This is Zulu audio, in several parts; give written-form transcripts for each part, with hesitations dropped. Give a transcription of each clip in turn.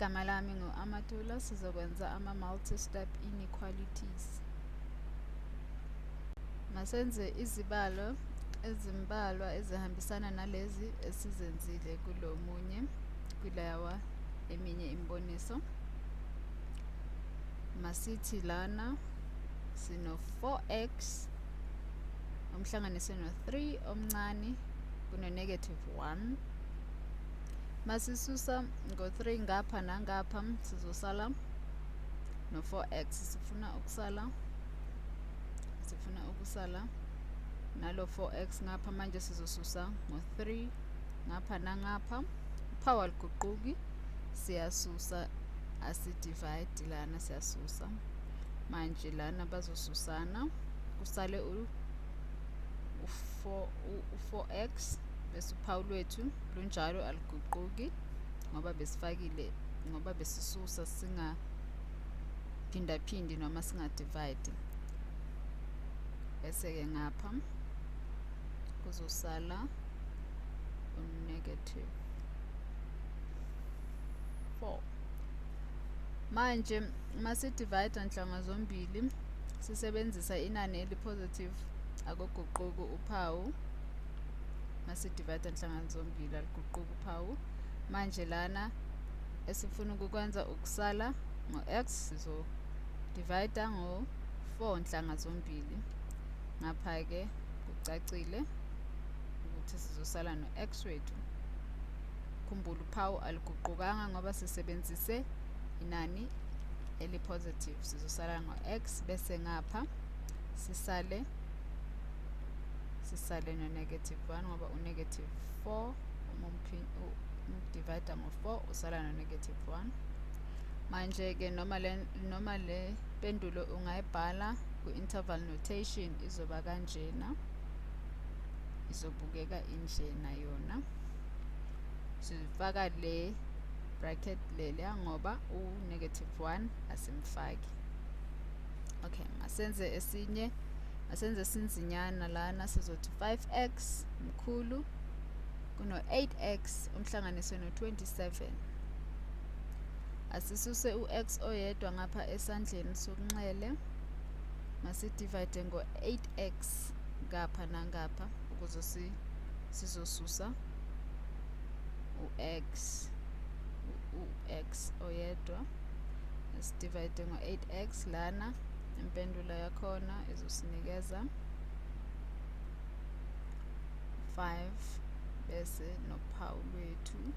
Igama lami ngu-Amatula, sizokwenza ama-multi-step inequalities. Masenze izibalo ezimbalwa ezihambisana nalezi esizenzile kulo munye kulawa eminye imiboniso. Masithi lana sino 4x umhlanganise no-3 omncane kuno-negative 1. Masisusa ngo-3 ngapha nangapha sizosala no-4x. Sifuna ukusala nalo 4x ngapha. Manje sizosusa ngo-3 ngapha nangapha. Uphawu aliguquki, siyasusa, asidivide lana, siyasusa. Manje lana bazosusana, kusale u-4x, bese uphawu lwethu lunjalo, aliguquki ngoba besifakile, ngoba besisusa, singaphindaphindi noma singadivide. Bese-ke ngapha kuzosala u-negative 4. Manje masidivide nhlanga zombili sisebenzisa inani eli-positive, akuguquki uphawu. Masidivide nhlanga zombili, aliguquki uphawu. Manje lana esifuna ukukwenza ukusala ngo-x, sizodivide ngo-4 nhlanga zombili. Ngapha-ke kucacile ukuthi sizosala no-x wethu. Khumbula, uphawu aliguqukanga ngoba sisebenzise inani eli-positive. Sizosala ngo-x, bese ngapha sisale no-negative 1, ngoba u-negative 4 uma umdivide ngo-4 usala no-negative 1. Manje-ke noma le mpendulo ungayibhala ku-interval notation, izoba kanjena, izobukeka injena yona. Sifaka le bracket leliya ngoba u-negative 1 asimfaki. Okay, masenze esinye, masenze esinzinyana. Lana sizothi 5x mkhulu kuno-8x umhlanganiswe no-27. Asisuse u-x oyedwa ngapha esandleni sokunxele, masidivide ngo-8x ngapha nangapha ukuze sizosusa u-x oyedwa. Sidivide ngo-8x lana, impendulo yakhona izosinikeza 5, bese nophawu lwethu,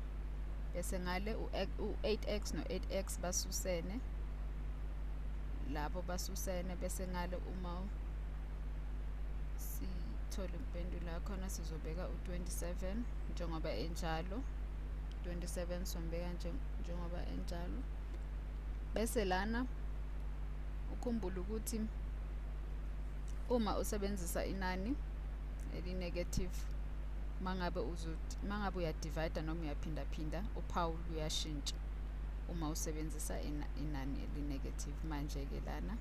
bese ngale u-8x no-8x basusene labo, basusene. Bese ngale uma sithola impendulo yakhona, sizobeka u-27 njengoba enjalo. 27 sombeka njengoba enjalo. Bese lana ukhumbule ukuthi uma usebenzisa inani eli-negative, mangabe uyadivida noma uyaphindaphinda, uphawu luyashintsha uma usebenzisa inani eli-negative. Manje-ke lana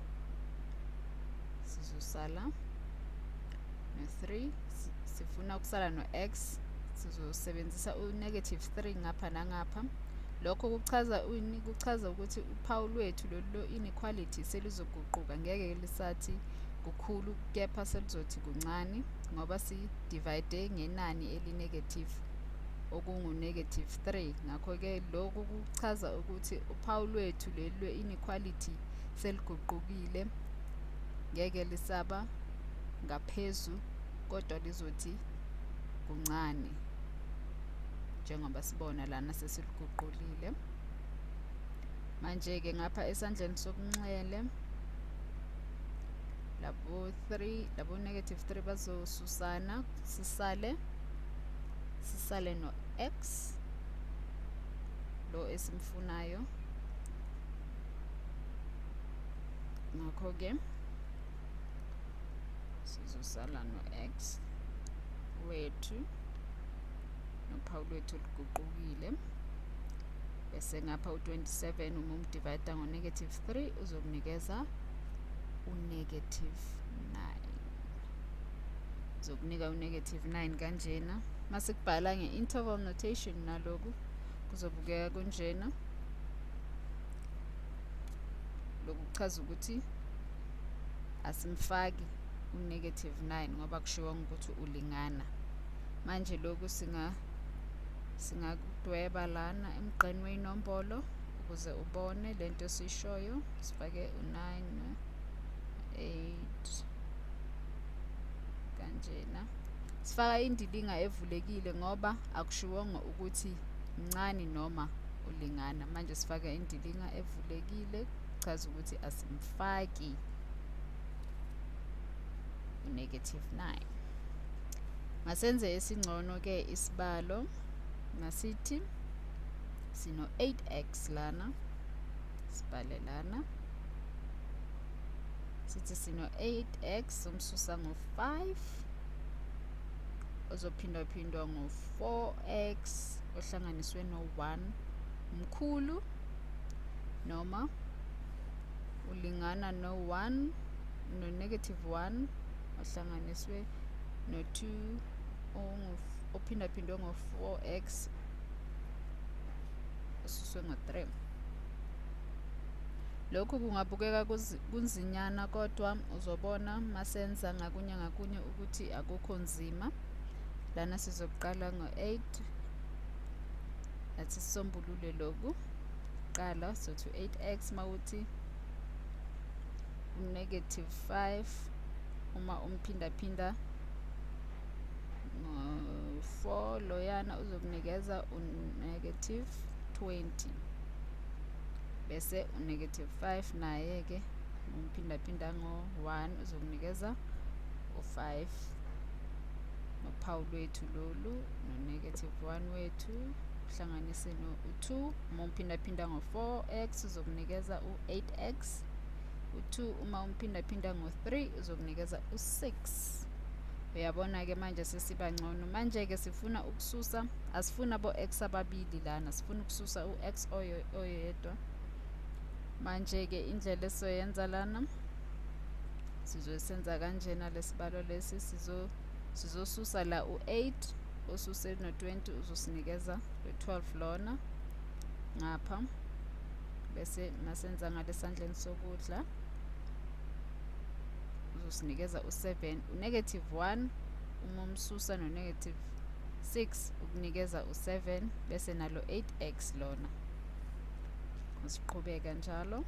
sizosala no-3, sifuna ukusala no-x, sizosebenzisa u-negative 3 ngapha nangapha. Lokho kuchaza ini? Kuchaza ukuthi uphawu lwethu lolu lo-inequality selizoguquka, ngeke lisathi kukhulu kepha selizothi kuncane, ngoba si-divide ngenani eli-negative okungu-negative 3. Ngakho-ke lokhu kuchaza ukuthi uphawu lwethu leli lwe-inequality seliguqukile, ngeke lisaba ngaphezu kodwa lizothi kuncane, njengoba sibona lana sesiliguqulile. Manje-ke ngapha esandleni sokunxele labo 3, labo negative 3 bazosusana, sisale no-x lo esimfunayo. Ngakho-ke sizosala no-x wethu nophawu lwethu oluguqukile. Bese ngapha u-27 uma umdivida ngo-negative 3 uzokunikeza u-negative 9, uzokunika u-negative 9 kanjena. Masikubhala nge-interval notation, naloku kuzobukeka kunjena. Lokhu kuchaza ukuthi asimfaki u-negative 9 ngoba kushiwo ukuthi ulingana. Manje lokhu singakudweba lana emgqeni wey'nombolo ukuze ubone lento esiyishoyo. Sifake u-9, 8 kanjena. Sifaka indilinga evulekile ngoba akushiwongo ukuthi mncane noma ulingana. Manje sifaka indilinga evulekile, chaza ukuthi asimfaki u-negative 9. Masenze esingcono ke isibalo. Masithi sino 8x lana, sibhale lana, sithi sino 8x umsusa ngo-5 ozophindwaphindwa ngo-4x ohlanganiswe no-1 mkhulu noma ulingana no-1 no-negative 1 ohlanganiswe no-2 ophindaphindwe ngo-4x osuswe ngo-3. Lokhu kungabukeka kunzinyana, kodwa uzobona masenza ngakunye ngakunye ukuthi akukho nzima. Lana sizoqala ngo-8, athi sisombulule lokhu. Qala sothi 8x mawuthi u-negative 5 uma umphindaphinda ngo-4 loyana uzokunikeza u-negative 20, bese u-negative 5 naye ke umphindaphinda ngo-1 uzokunikeza u-5. Nophawu lwethu lolu no-negative 1 wethu uhlanganise no-2, uma umphindaphinda ngo-4x uzokunikeza u-8x, u-2 uma umphindaphinda ngo-3 uzokunikeza u-6. Uyabona ke manje sesiba ngcono. Manje ke sifuna ukususa, asifuna abo x ababili lana, sifuna ukususa u-x oyedwa. Manje ke indlela esizoyenza lana, sizosenza kanjena lesibalo lesi, sizosusa la u-8 osuse no-20 uzosinikeza lo-12 lona ngapha, bese masenza ngalesandleni sokudla uzosinikeza u-7. U-negative 1 uma umsusa no-negative 6 ukunikeza u-7, bese nalo 8x lona. Siqhubeka njalo.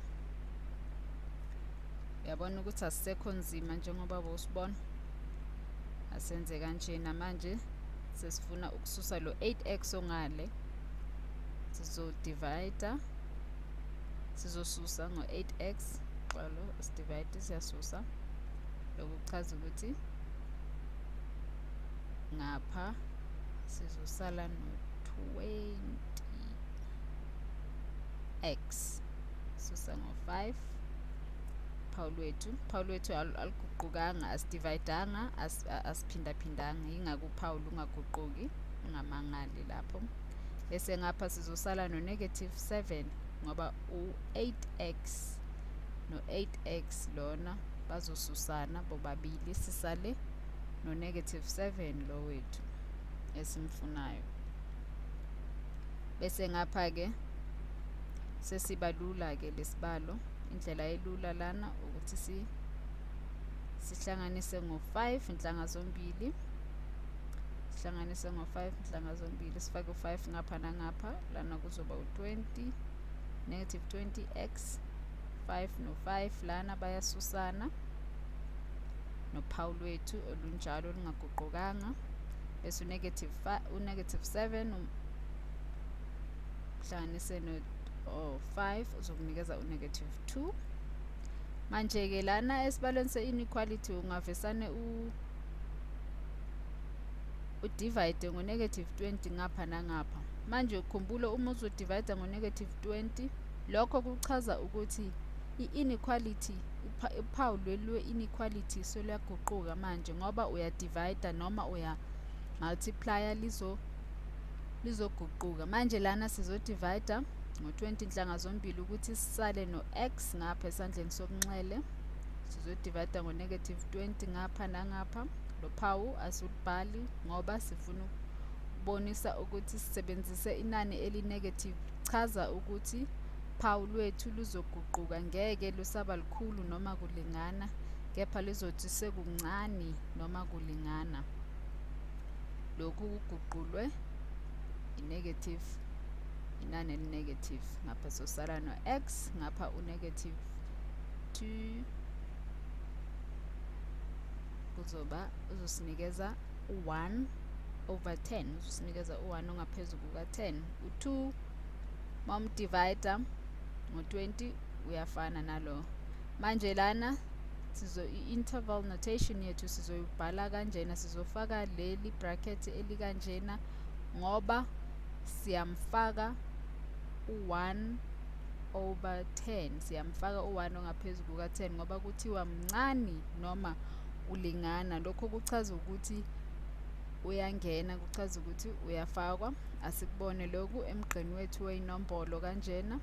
Uyabona ukuthi asisekho nzima njengoba bosibona. Asenze kanjena manje, sesifuna ukususa lo 8x ongale, sizodivide, sizosusa ngo-8x, xolo, sidivide, siyasusa. Lokhu kuchaza ukuthi ngapha sizosala no-20x, susa ngo-5. Phawu lwethu aluguqukanga, asidividanga, asiphindaphindanga, yingakho uphawu lungaguquki, ungamangali lapho. Bese ngapha sizosala no-negative 7 ngoba u-8x no-8x lona bazosusana bobabili, sisale no-negative 7 lo wethu esimfunayo. Bese ngapha ke sesiba lula ke lesibalo. Indlela elula lana ukuthi sihlanganise ngo-5 inhlanga zombili, sihlanganise ngo-5 inhlanga zombili, sifake u-5 ngapha nangapha, lana kuzoba u-20 negative 20x, 5 no-5 lana bayasusana nophawu lwethu olunjalo olungaguqukanga, bese u-negative 7 uhlanganise no-5 uzokunikeza u-negative 2. Manje ke lana esibalweni se-inequality ungavesane udivide ngo-negative 20 ngapha nangapha. Manje ukhumbule uma uzodivide ngo-negative 20, lokho kuchaza ukuthi i-inequality, uphawu lwe-inequality soluyaguquka manje, ngoba uyadivide noma uya-multiplier lizoguquka. Manje lana sizodivide ngo-20 inhlanga zombili ukuthi sisale no-x ngapha esandleni sokunxele, sizodivide ngo-negative 20 ngapha nangapha. Lo phawu asilubhali ngoba sifuna ukubonisa ukuthi sisebenzise inani eli-negative, chaza ukuthi Uphawu lwethu luzoguquka, ngeke lusaba lukhulu noma kulingana, kepha lizothi sekuncane noma kulingana. Lokhu kuguqulwe i-negative, inani eli-negative. Ngapha sosala no-x, ngapha u-negative 2 kuzoba uzosinikeza u-1 over 10, uzosinikeza u-1 ongaphezu kuka-10. U-2 mawumdivida ngo-20 uyafana nalo. Manje lana sizo i-interval notation yethu sizoyibhala kanjena, sizofaka leli bracket elikanjena ngoba siyamfaka u-1 over 10, siyamfaka u-1 ongaphezu kuka-10 ngoba kuthiwa mncane noma ulingana. Lokho kuchaza ukuthi uyangena, kuchaza ukuthi uyafakwa. Asikubone lokhu emgqeni wethu wey'nombolo kanjena,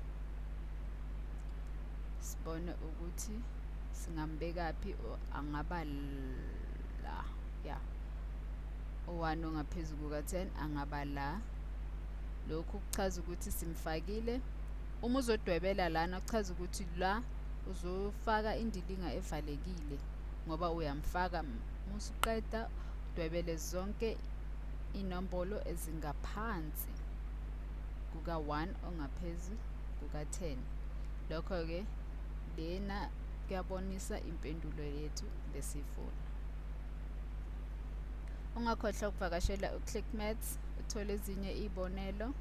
sibone ukuthi singambekaphi. Angaba la, ya, u-1 ongaphezu kuka-10 angaba la. Lokhu kuchaza ukuthi simfakile. Uma uzodwebela lana kuchaza ukuthi la uzofaka indilinga evalekile ngoba uyamfaka. Musuqeda udwebele zonke inombolo ezingaphansi kuka-1 ongaphezu kuka-10. Lokho-ke lena kuyabonisa impendulo yethu besiyifuna. Ungakhohlwa ukuvakashela uClick Maths uthole ezinye iy'bonelo.